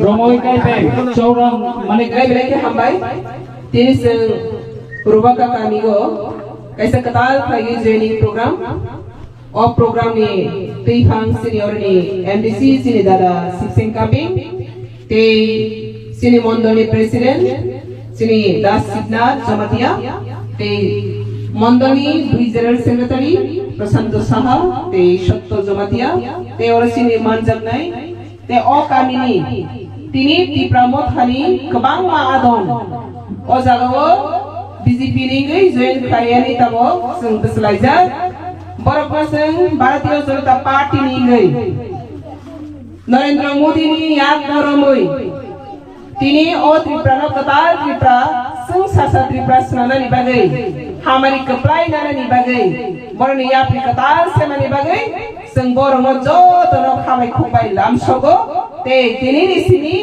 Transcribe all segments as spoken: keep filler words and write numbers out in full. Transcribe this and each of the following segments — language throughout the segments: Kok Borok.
Romoi Kaibeng, Chauram Manik Kaibeng khe hambai. Tini chwng Rubaka kamio kaisa kwtal khlaiwi joining program. O program ni twiphang senior ni M D C chini dada Sipsing Kaping, tei chini mondol ni president chini Das Sibnath Jamatia, tei mondol ni dui general secretary Prashanto Saha tei Sotto Jamatia, tei oro chini manjaknai tei o kamini tini Tipra Mothani kwbangma adong. O jagao B J P ni wngwi join khlaiyani tabok chwng bwslaijak. Borokno chwng Bharatiya Janata Party ni wngwi Narendra Modi ni yak no romwi tini o Tripura no kwtal Tripura, chwng sasa Tripura swnamnani bagwi, hamari kwplai nanani bagwi, borokni yapri kwtal semani bagwi, chwng borokno jotono khabai khukbai lamsogo, tei tinini simi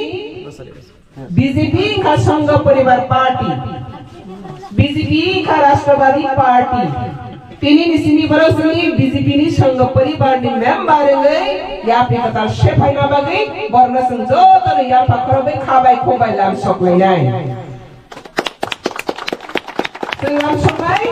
B J P wngkha Sangha Poribar Party, B J P wngkha Rashtrabadi Party, tinini simi borok simi B J P ni Sangha Poribar ni member wngwi yapri kwtal sephaima bagwi borokno chwng jotono yapha khorokbai khabai khukbai lamsok lainai. Tei lamsoknai,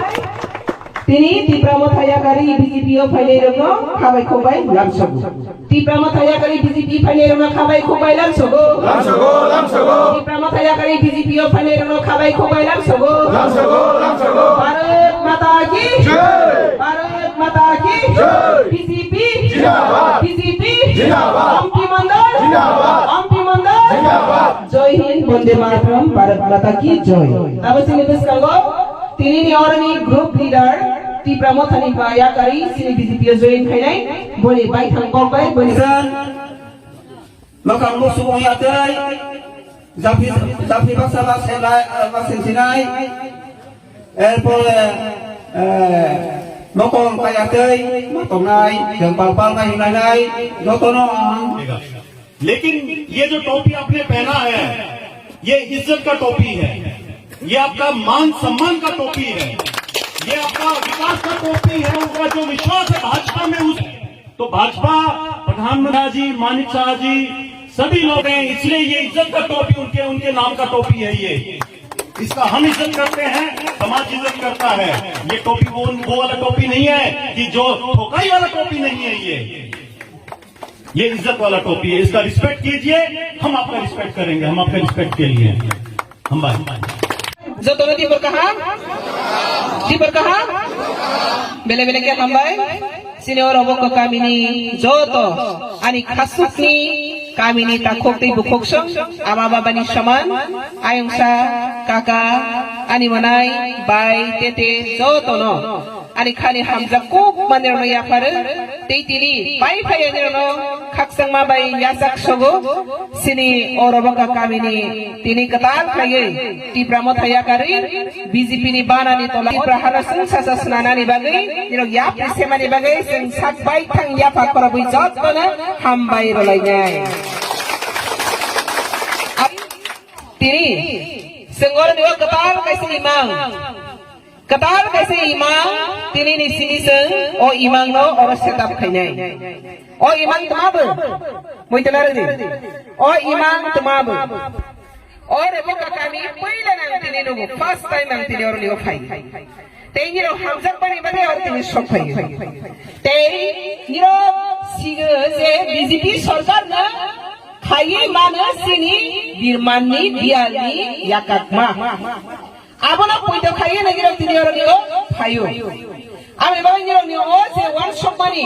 tini Tipra Motha Yakari B J P o phainai rokno khabai khukbai lamsogo. Tipra Motha Yakari B J P phainai rokno khabai khukbai lamsogo. Lamsogo, lamsogo. Tipra Motha Yakari B J P o phainai rokno khabai khukbai lamsogo. Lamsogo, lamsogo. Bharat Mata ki jai. Bharat Mata ki jai. B J P jindabad. B J P jindabad. Ampi Mandal jindabad. Ampi Mandal jindabad. Jai Hind, Bonde Mataram, Bharat Mata ki jai. Tabo chini bwskango tinini oroni group leader Tipra Mothani ba Yakari chini B J P o join khainai, boni baithang kok bai boni Nokang musuk ong ya tei, japi, japi baksa baksa lai, baksa sinai, erpore, eh, nokong kaya tei, matongnai, jeng pal pal nai hinai nai, jotono ang. लेकिन ये जो टोपी आपने पहना है, ये इज्जत का टोपी है, ये आपका मान सम्मान का टोपी है, ये आपका विकास का टोपी है। उनका जो विश्वास है भाजपा में, उस तो भाजपा, प्रधानमंत्री जी, मानिक साहा जी, सभी लोग हैं, इसलिए ये इज्जत का टोपी उनके, उनके नाम का टोपी है ये। इसका हम इज्जत करते हैं, समाज इज्जत करता है। ये टोपी वो, वो वाला टोपी नहीं है कि जो ठोकाई वाला टोपी नहीं है ये। ये इज्जत वाला टोपी है, इसका रिस्पेक्ट कीजिए, हम आपका रिस्पेक्ट करेंगे, हम आपका रिस्पेक्ट के लिए हैं। Hambai. Jotono tibor kaham? Tibor kaham? Bele bele khe hambai. Sini oro bokok kamini joto ani khasukni kamini takhuk tei bukhuk song ama babani saman ayungsa kaka ani manai bai tete jotono ani khani hamjak kuk manirno yapharo tei tini pai phaiyanirno khakchangma bai yachak sogo. Sini oro bokok kamini tini kwtal khlaiwi Tipra Motha Yakarwi B J P ni banani tola Tipra hano chwng sacha swnanani bagwi nirok yapri semani bagwi chwng sak bai thang yapha khorobwi jotono hambai rwlainai. Tini chwng oroni o kwtal kaisa imang. Kwtal kaisa imang, tini ni simi chwng o imang no oro setup khainai. O imang tma bo? Muitala rwdi. O imang tma bo? O rebo kakami puila nang tini nugo, first time ang tini oro ni o phai. Tei nirok hamjak bani bagwi oro tini sok phai. Tei nirok sigo je B J P sorkar no khaiwi mano sini birmanni biyalni yakatma. Abono poito khaiwi nai nirok tini oro nio phaio. Aboni bagwi nirok nio o je wansokmani,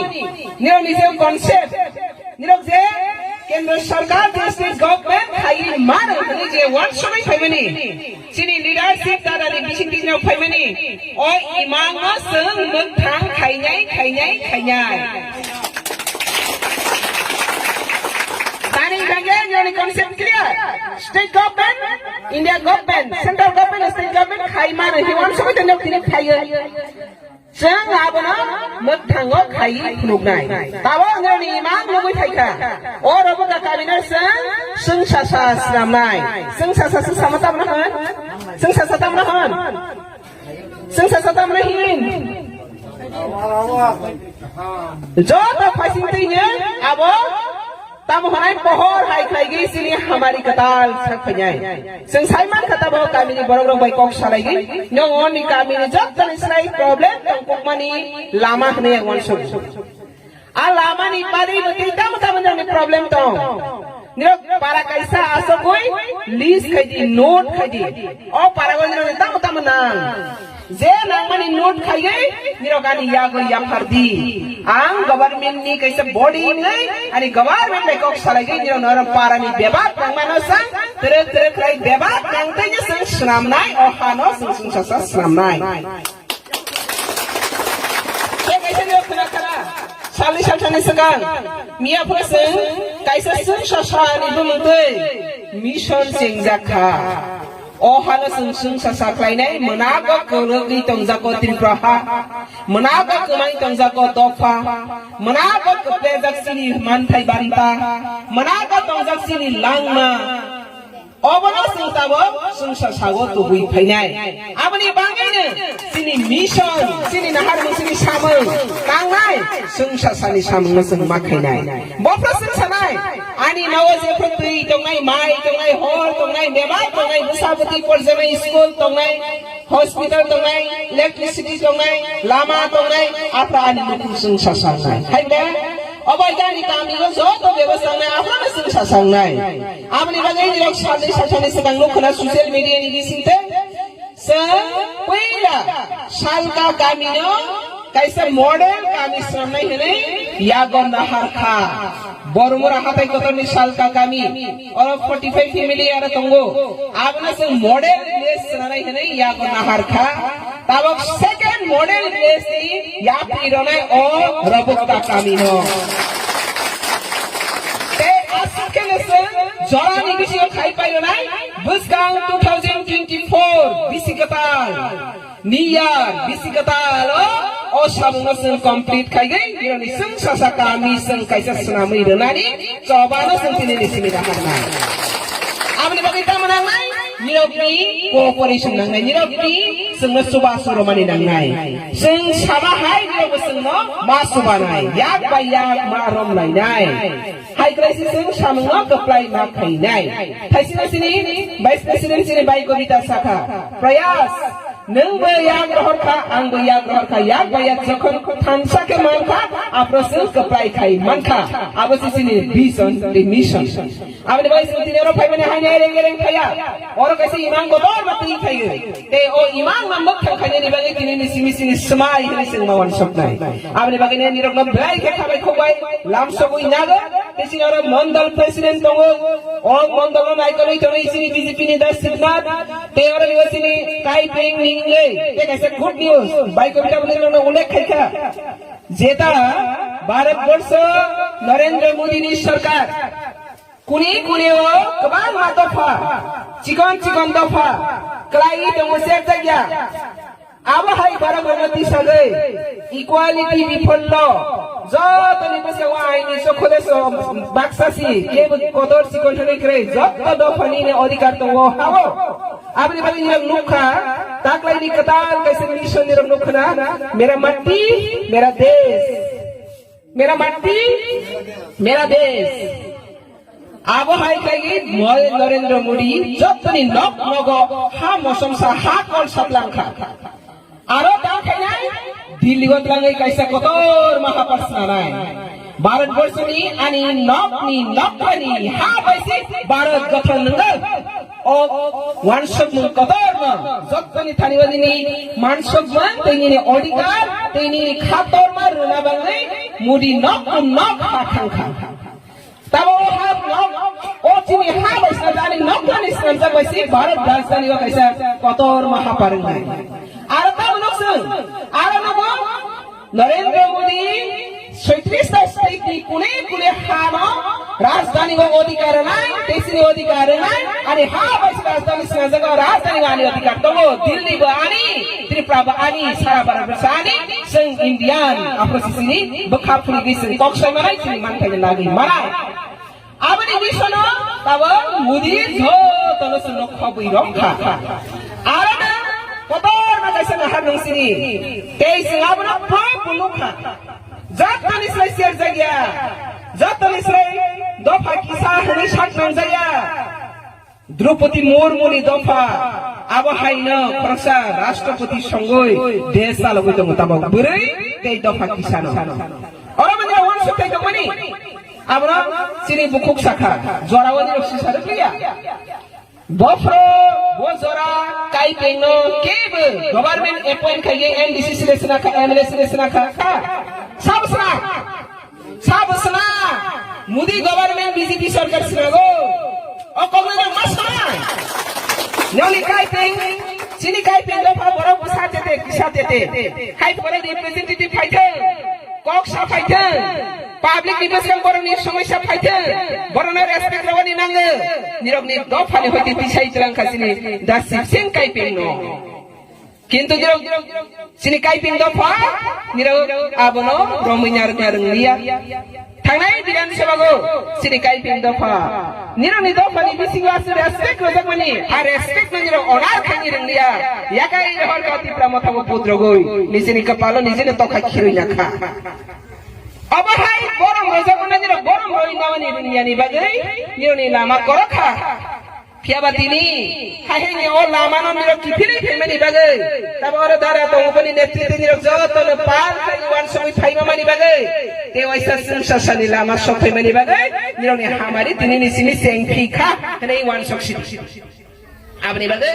nirok ni je concept, nirok je kendra sarkar je state government khaiwi mano hwnwi je wansogwi phaimani, chini leadership dada ni bising tini rok phaimani, o imang no chwng mwkthang khainai, khainai, khainai. Tani hingkha khe nirok ni concept clear. State government, India government, central government, state government khai mano, hiwan songwi tongno tini phaiyo. Chwng abono mwkthango khai phunuknai. Tabok nirokni imang nugwi phaikha. O robo ka kamino chwng, chwng sasa swnamnai. Chwng sasa se sama tamno hwn? Chwng sasa tamno hwn? Chwng sasa tamno hin? Joto phaising twi nyo abo Tamo hwnai pohor hai khlaigwi chini hamari kwtal sak phainai. Chwng saiman kha tamo kamini borok rok bai kok salaigwi. Nong oni kamini jottoni slai problem tongkukmani lama hwnwi ang uansuk. A lamani bagwi bo tei tamo tamo jani problem tong. Nirok para kaisa asogwi list khaidi, note khaidi. O para o nirok tamo tamo nang. Je nangmani note khaiwi nirok ani yago yaphardi. Ang government ni kaisa body wngwi ani government bai kok salaigwi nirok norok para ni bebak nangmano sang terek terek khlai bebak nangtwi je sang swnamnai o hano sang sungsasa swnamnai. Tei kaisa nirok khna khna salni salsani swkang miya phano sang kaisa sungsasa ni bumung twi mission chengjak kha. O hano chwng chwng sasa khlainai, mwnago kwrwgwi tongjago Tripura ha, mwnago kwmai tongjago dopha, mwnago kwplejak chini manthai banta, mwnago tongjak chini langma. Obono chwng tabok chwng sasao tubui phainai. Aboni bagwino chini mission, chini naharmung, chini samung tangnai, chwng sasani samungno chwng ma khainai. Bophro chwng sanai, ani nogo jephru twi tongnai, mai tongnai, hor tongnai, bebak tongnai, bwsa bwtwi porjonai, school tongnai, hospital tongnai, electricity tongnai, lama tongnai, aphra ani nukhung chwng sasangnai. Hai de, obo ani kami o joto bebostha wngnai, aphra no chwng sasangnai. Aboni bagwi nirok salni sasani swkang nukhuna social media ni bisingtwi. Chwng puila Salka kamino kaisa model kami swnamnai hwnwi yago nahar kha. Bormura hatai kotorni Salka kami, oro forty five family aro tongo. Abono chwng model village swnamnai hwnwi yago nahar kha. Tabok second model village ni yapri ronai o Robukta kamino. Tei aswk khe no chwng jorani bisingo khai pai ronai. Bwskang two thousand twenty-four bisi kwtal, ni yar bisi kwtal o, o samungno chwng complete khaigwi, nirokni chwng sasa kami chwng kaisa swnamwi rwnani chobano chwng tini ni simi daharnai. Aboni bagwi tamo nangnai, nirokni cooperation nangnai, nirokni chwngno chubachu romani nangnai. Chwng sama hai nirokbo chwngno ma chubanai, yak bai yak ma romlainai. Hai kwlaisi chwng samungno kwplai ma khainai. Thaisino chini Vice President chini bai Kobita sakha, Prayas, nwngbo yak rohor kha, angbo yak rohor kha, yak bai yak jokhon thansa khe man kha, aphro chwng kwplai khai man kha. Abo se chini vision tei mission. Aboni bai chwng tini oro phaimani haino ereng ereng phaiya. Oro kaisa imang kotor ma twi phaio. Tei o imang ma mwkhang khainani bagwi tini ni simi sini swmai hwnwi chwng ma uansuknai. Aboni bagwi nini rokno belai khe khabai khukbai lamsogwi nago. Tei chini oro mondol president tongo. O mondol no naikolwi tonwi chini B J P ni da Sibnath. Tei oro ni chini Kaipeng ni wngwi. Tei kaisa good news. Bai Kobita bo nini rokno ullekh khaikha. Jeta Bharat Borsho Narendra Modi ni sarkar. Kuni kuni o kwbangma dopha, chikon chikon dopha, kwlaiwi tongo cherjakya. Abo hai borok rokno tisagwi equality bifol law, jotoni bwskango aini chokholeso baksa si, kebo kotor chikon thani kwrwi, joto dophani ni odhikar tongo hao. Aboni bagwi nirok nukha, taklaini kwtal kaisa mission nirok nukha na, mera matti, mera desh. Mera matti, mera desh. Abo hai khlaiwi Mo-, Narendra Modi jotoni nok nogo ha mosomsa ha kol saplangkha. Aro ta khainai Delhi o twlangwi kaisa kotor mahaparsnanai. Bharat Borshoni ani nokni nokni ha bai se Bharat gothon nwngo. O wansukmung kotorno jottoni thani o nini mansukmung tei nini odhikar tei nini khatorma rwna bagwi Modi nok to nok ha thangkha. Tamo o ha nok, o chini ha bai swnamjak, ani nok thani swnamjak bai se Bharat rajdhani o kaisa kotorma ha parwngnai. Aro tamo nok chwng, aro nugo Narendra Modi soitris ta state ni kune kune ha no rajdhani o odhikar nai, tei chini odhikar nai, ani ha bai se rajdhani swnamjak o rajdhani o ani odhikar tongo, Delhi bo ani, Tripura bo ani, sara Bharat Borsho ani, chwng Indian, aphro se chini bwkha phurigwi chwng kok sai manai, chini manthai ni lagwi manai. Aboni bisono tabo Modi jotono chwngno khobwi rok kha. Aro na kotorma kaisa nahar nung sini. Tei chwng abono proof bo nukha. Jotoni slai cherjakya. Jotoni slai dopha Dopha kisa hwnwi sak nangjakya. Draupadi Murmuni dopha, abo haino khoroksa Rashtrapati songwi desh chalogwi tongo, tamo bwrwi tei dopha kisano. Oro manya wansuk tei tongmani, abono chini bukhuk sakha, jorao nirok sisa rwkliya. Bophro, bo jora, kaipengno kebo government appoint khaigwi M D C selection kha, M L A selection kha, kha. Sabo sra, sabo sra, Modi government B J P sarkar srago. O kongna mas ma. Noni kaipeng, chini kaipeng dopha borok bwsa tete, kisa tete. Hai pore representative phaithai. Kok sa phaithai, public ni bwskang borokni somosya phaithai, borokno respect rwani nango. Nirokni dophani hoite tisai twlang kha chini Da Sip Singh Kaiping no. Kintu nirok chini Kaiping dopha, nirok abono romwi narwkna rwngliya. Thangnai Bidhan Sabha go chini Kaiping dopha. Nirokni dophani bisingo aswk respect rwjakmani, a respect no nirok honor khaini rwngliya. Yakai rohor ka Tipra Motha bo put rogwi, nijini kwpalo nijini tokha khirwi nakha. Obo hai borom rwjakmani nirok borom rwi namani rwngyani bagwi nirokni lama korok kha. Phiya ba tini, hai hai ni o lama no nirok kiphilwi phaimani bagwi, tamo oro dara tongo boni netritwi nirok joto no pal khai uansugwi phaimani bagwi, tei waisa chwngsasani lama sok phaimani bagwi, nirokni hamari tini ni simi chengphi kha, hwnwi uansuk si. Aboni bagwi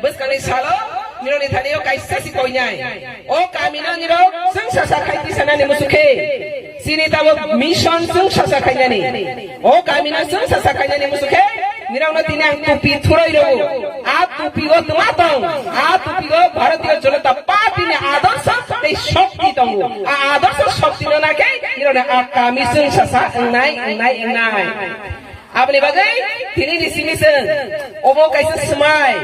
bwskangni salo nirokni thani o kaisa si koinai. O kami no nirok chwngsasa khai tisanani muchukhe. Chini tabuk mission chwngsasa khainani. O kami no chwngsasa khainani muchukhe. Nirokno tini ang tupi thuroi rwo. A tupi o tma tong. A tupi o Bharatiya Janata Party ni adorsho tei shokti tongo. A adorsho shokti no nakhe nirokno a kami chwngsasa wngnai, wngnai, wngnai. Aboni bagwi tini ni simi chwng obo kaisa swmai.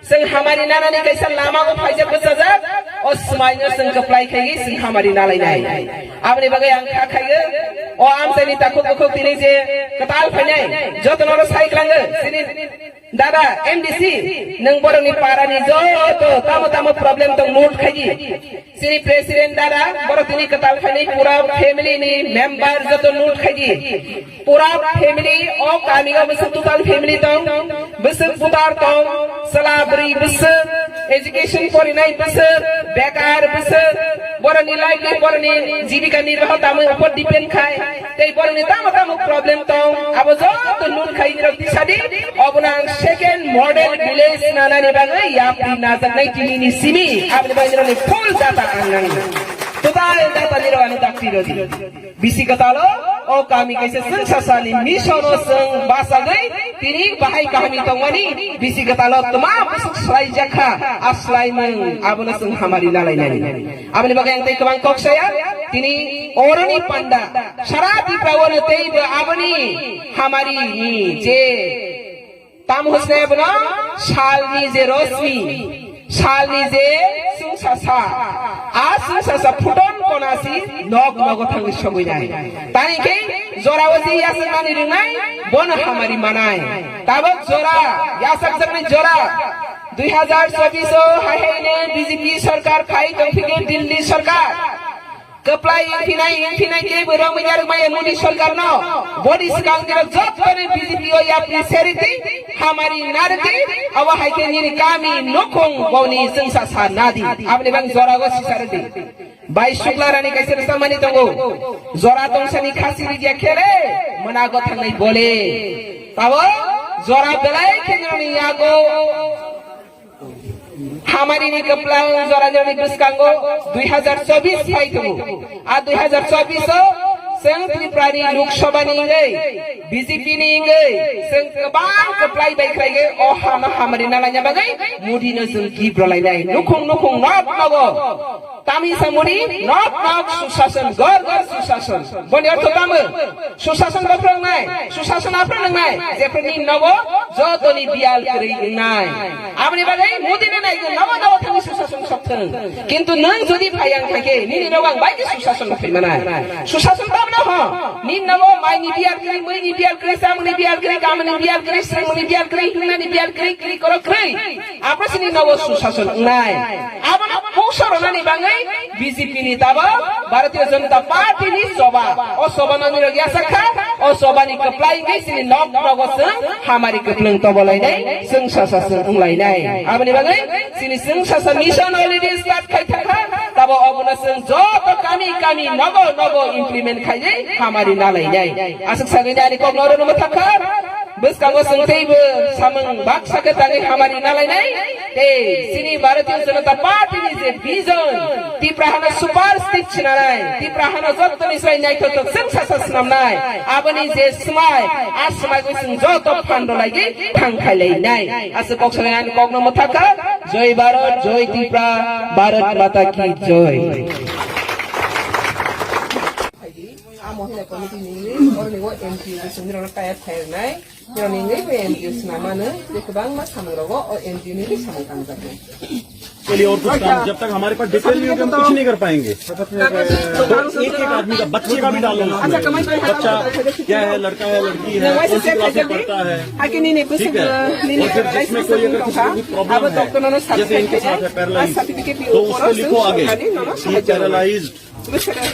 Chwng hamari nanani kaisa lama o phaijak bwchajak. O swmai no chwng kwplai khaiwi chwng hamari nalainai. Aboni bagwi ang kha khaio, o amchaini takhuk bukhuk tini je kwtal phainai, jotono oro sai kwlango. Chini dada M D C, nwng borokni parani joto tamo tamo problem tong note khaidi. Chini president dada, borok tini kwtal khainai pura family ni member joto note khaidi. Pura family o kami o bwswk total family tong, bwswk putar tong, chwla bwrwi bwswk, education porinai bwswk, bekar bwswk, borokni livelihood, borokni jibika nirbaho tamwi upor depend khai, tei borokni tamo tamo problem tong, abo joto note khai nirok tisadi, obono ang second model village nanani bagwi yapri najaknai tini ni simi, aboni bagwi nirokni full data ang nango. Total data nirok ano dakti rodi. Bisi kwtalo o kami kaisa chwngsasani mission o chwng bachagwi tini bahai kaham tongmani bisi kwtalo twma bwswk swlaijakha a swlaimung abono chwng hamari nalainani. Aboni bagwi ang tei kwbang kok saya tini oroni panda sara Tripura o teibo aboni hamari ni je Tam hwsnai bono salni je rosmi, salni je chwngsasa, a chwngsasa phuton konasi nok nogo thangwi sogwi nai. Tani khe jorao je yachakmani rwngnai, bono hamari manai. Tabok jora, yachakjaknai jora, dui hazar chobbish o hai haino B J P sarkar phai tongphikhe Delhi sarkar. Kwplai wngphinai, wngphinai kebo romwi narwkmaya Modi sarkarno. Boni swkang nirok jotono B J P o yapri seriti, hamari narwkdi, abo hai khe nini kami nukhung boni chwngsa sa nadi. Aboni bang jorago sisa rwdi. Bai Shukla Rani kaisa rwchapmani tongo. Jora tongsani khasi rigya khere, mwnago thangnai bole. Tabo jora belai khe nirokni yago Hamari ni kwplang jora jorani bwskango dui hazar chobbish phai tongo. A dui hazar chobbish o chwng Tripura ni Lok Sabha ni wngwi, B J P ni wngwi chwng kwbang kwplai bai khlai khe o hano hamari na laina bagwi Modi no chwng gift rw lainai. Nukhung nukhung nok nogo. Tamisa Modi, nok nok Sushashan, ghor ghor Sushashan. Boni ortho tamo? Sushashan bo phwrwngnai, Sushashan aphro nwngnai, jephru nini nogo jotoni biyal kwrwi wngnai. Aboni bagwi Modi no naigo, nogo nogo thangwi Sushashan sok thwng. Kintu nwng jodi phai ang khaikhe, nini nogo ang bai khe Sushashan bo phai manai. Sushashan tamo no ho? Nini nogo maini biyal kwrwi, muini biyal kwrwi, chamungni biyal kwrwi, kamani biyal kwrwi, swrwngmungni biyal kwrwi, himnani biyal kwrwi, kwrwi korok kwrwi. Aphro sini nogo Sushashan wngnai. Abono kungsa rwnani bagwi B J P ni tabok Bharatiya Janata Party ni choba. O choba no nirok yachak kha. O sobani kwplai wngwi chini nok nogo chwng hamari kwplwng tobolainai, chwng sasa chwng wnglainai. Aboni bagwi chini chwng sasa mission already start khai thangkha, tabo obono chwng joto kami kami nogo nogo implement khaiwi hamari nalainai. Aswk sagwini ani kokno oro nungma thangkha. Bwskango chwng teibo samung baksa khe tangwi hamari nalainai. Tei chini Bharatiya Janata Party ni je vision, Tipra hano super state sinanai, Tipra hano jottoni sai naithothok chwng sasa swnamnai, aboni je swmai, a swmai bo chwng joto phan rwlaigwi thang khailainai. Aswk kok sanai ani kokno mwthakha, Jai Bharat, Jai Tipra, Bharat Mata Ki Jai. Phaidi, a mohila committee nini, oroni o M P ni simi rok tayar khairnai, roni nini M P swnamano, je kwbangma samung rogo o M P nini samung tangjago. के लिए और कुछ काम, जब तक हमारे पास डिटेल नहीं होगी, हम कुछ नहीं कर पाएंगे। तो एक एक आदमी का, बच्चे का भी डालो उसमें। बच्चा क्या है, लड़का है, लड़की है, कौन सी क्लास में पढ़ता है, ठीक है? और फिर जिसमें कोई अगर किसी को भी प्रॉब्लम है, जैसे इनके साथ है, पैरालाइज, तो उसको लिखो आगे कि पैरालाइज,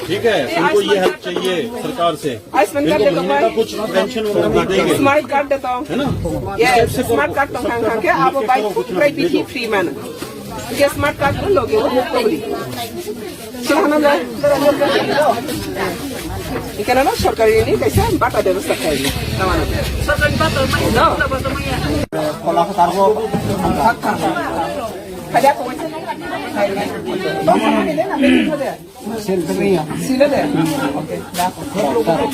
ठीक है, उनको ये हेल्प चाहिए सरकार से, इनको महीने का कुछ पेंशन वगैरह भी देंगे, स्मार्ट कार्ड देता हूँ। है ना? ये स्मार्ट कार्ड तो खान खान के आप बाइक को प्राइवेट ही फ्री मैन। ये स्मार्ट कार्ड को लोगे वो मुफ्त free. Sila hano le. Ikana no sorkari ni kaisa bata bebostha khai. Tamano. Sorkari bata mai. No. Kola ko tarbo. Khada ko. Sila de. Okay.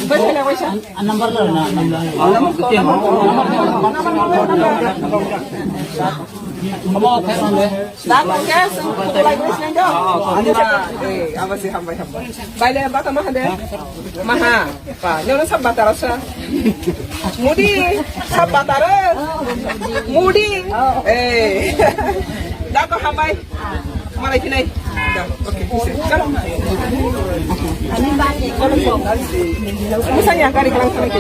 Bai khana waisa. Number lo na. Omo khe mande. Da ko khe sung ko lai ko sing do. Ani ba. Eh, aba si hambai hambai. Bai le ba ka ma hande. Maha. Pa, nyono sab batara sa. Mudi, sab batara. Mudi. Eh. Da ko hambai. Malai kinai. Da, okay. Chalo. Musa yang kari kelang kami.